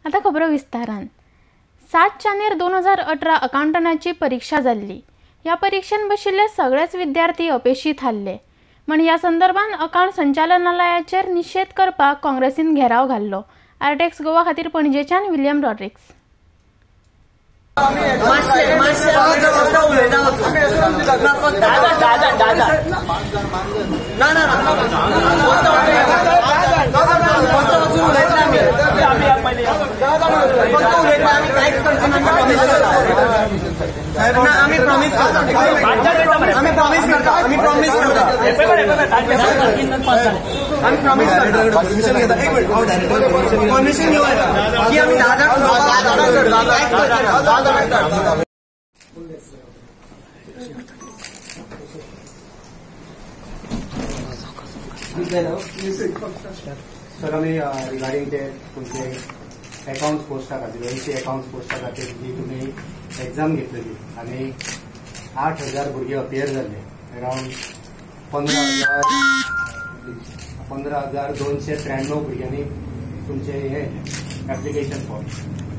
आतां खबरो विस्तारान. 7 जानेर 2018 अकाउंटंटाची परीक्षा जाल्ली. ह्या परिक्षेन बशिल्ले सगळेच विद्यार्थी अपेशी थारले म्हण ह्या संदर्भात अकाउंट संचालनालयाचेर निशेध करपाक काँग्रेसीन घेराव घाल्लो. आरटेक्स गोवा खातीर पणजेच्यान विलियम रॉड्रिक्स. सर आमी रिगार्डिंग ते तुमचे अकाउंट्स पोस्टा खातीर गोंयचे अकाउंट्स पोस्टा खातीर जी तुमी एग्जाम घेतलेली आनी 8,000 भुरगे अपियर जाल्ले, अरावंड 15,293 भुरग्यांनी तुमचे हे एप्लिकेशन फॉर्म,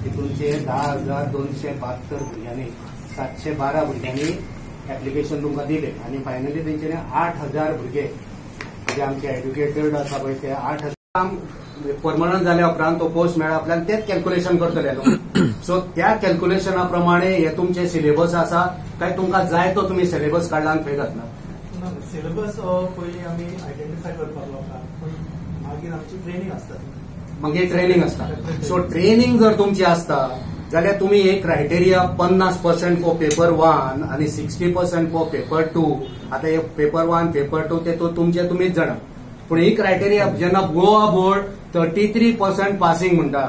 तितूनचे 10,272 भुरग्यांनी 712 भुरग्यांनी एप्लिकेशन तुमकां दिले आनी फायनली तेंच्यानी 8,000 भुरगे जे आमचे एड्युकेटेड आसा पळय ते 8,000 परमनंट जाल्या उपरांत तो पोस्ट मेळ्ळा आपल्यान तेच कॅल्क्युलेशन करतले. सो त्या कॅल्क्युलेशना प्रमाणे हे तुमचे सिलेबस आसा काय तुमकां जाय तो तुमी सिलेबस काडला आनी थंय घातला? सिलेबस पयलीं आमी आयडेंटिफाय करपाक लोकांक, पूण मागीर आमची ट्रेनिंग आसता. मागीर ट्रेनिंग आसता. सो ट्रेनिंग जर तुमची आसता जाल्यार तुमी एक क्रायटेरिया 50% फॉर पेपर 1 आनी 60% फॉर पेपर 2. आतां हे पेपर 1 पेपर 2 ते तुमचे तुमीच जाणा, पूण ही क्रायटेरिया जेन्ना गोवा बोर्ड 33% पासिंग म्हणटा,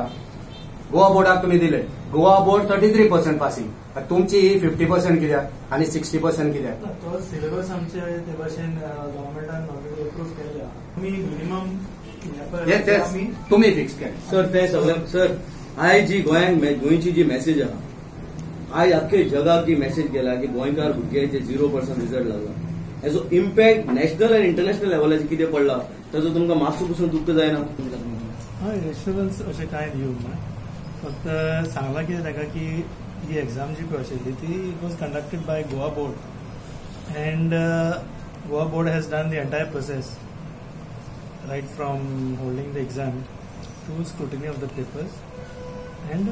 गोवा बोर्डाक तुमी दिले, गोवा बोर्ड 33% पासिंग, तुमची ही 50% कित्याक आनी 60% कित्याक? तो सिलेबस आमचे ते भाशेन गव्हर्मेंटान ऑलरेडी अप्रूव केल्ले, आमी मिनिमम तुमी फिक्स केले. सर ते सगळे सर आयज जी गोंयांत गोंयची जी मेसेज आहा, आयज अख्खे जगाक जी मेसेज गेला की गोंयकार भुरग्यांचे 0% रिजल्ट लागला, हेजो इम्पॅक्ट नॅशनल आनी इंटरनॅशनल लेवलाचेर कितें पडला ताजो तुमकां मातसो पसून दुख्ख जायना? हय, एश्युरन्स अशें कांय दिवंक ना, फक्त सांगलां कितें ताका की ही एग्जाम जी पळय आशिल्ली ती it was conducted by Goa board and Goa board has done the entire process right from holding the exam to scrutiny of the papers and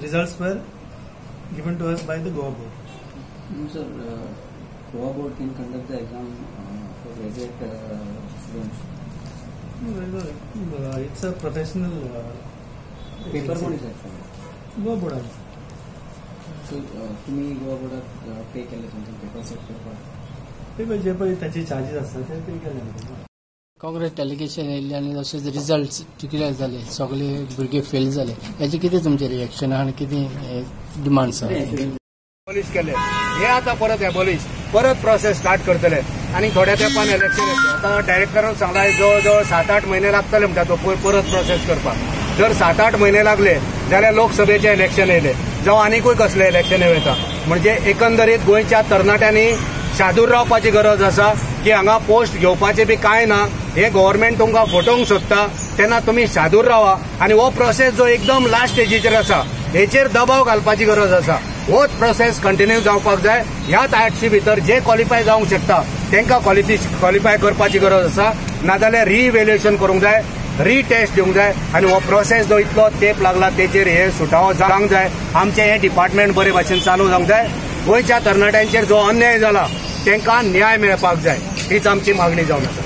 results were given to us by the Goa board. Sir, Goa board can conduct the exam for graduate students. No, it's a professional paper board is actually Goa board. So तुम्ही Goa बोर्डाक pay केले something paper set करपाक? Paper जे पळय ताचे charges आसता ते pay केले. Congress delegation येयल्ले आनी तशेंच रिजल्ट डिक्लेअर जाले, सगळे भुरगे फेल जाले, हेजें कितें तुमचें रिएक्शन आहा आनी कितें डिमांड्स आहा? एबॉलिश केले हे आतां परत एबॉलिश परत प्रोसेस स्टार्ट करतले आनी थोड्या तेंपान इलेक्शन येतलें. आतां डायरेक्टरान सांगला जवळ जवळ 7-8 म्हयने लागतले म्हणटा तो परत प्रोसेस करपाक. जर 7-8 म्हयने लागले जाल्यार लोकसभेचें इलेक्शन येयलें जावं आनीकूय कसलें इलेक्शन येता, म्हणजे एकंदरीत गोंयच्या तरणाट्यांनी शादूर रावपाची गरज आसा की हांगा पोस्ट घेवपाचें बी कांय ना, हे गव्हर्मेंट तुमकां फटोवंक सोदता, तेन्ना तुमी शादूर रावा आनी हो प्रोसेस जो एकदम लास्ट स्टेजीचेर आसा हेचेर दबाव घालपाची गरज आसा. होच प्रोसेस कंटिन्यू जावपाक जाय. ह्याच 800 भितर जे क्वॉलिफाय जावंक शकता तांकां क्वॉलिफाय करपाची गरज आसा, नाजाल्यार रिइव्हॅल्युएशन करूंक जाय, रिटेस्ट दिवंक जाय आनी हो प्रोसेस जो इतलो तेंप लागला तेचेर हे सुटावो जावंक जाय. आमचें हें डिपार्टमेंट बरे भाशेन चालू जावंक जाय. गोंयच्या तरणाट्यांचेर जो अन्याय जाला तांकां न्याय मेळपाक जाय, हीच आमची मागणी जावन आसा.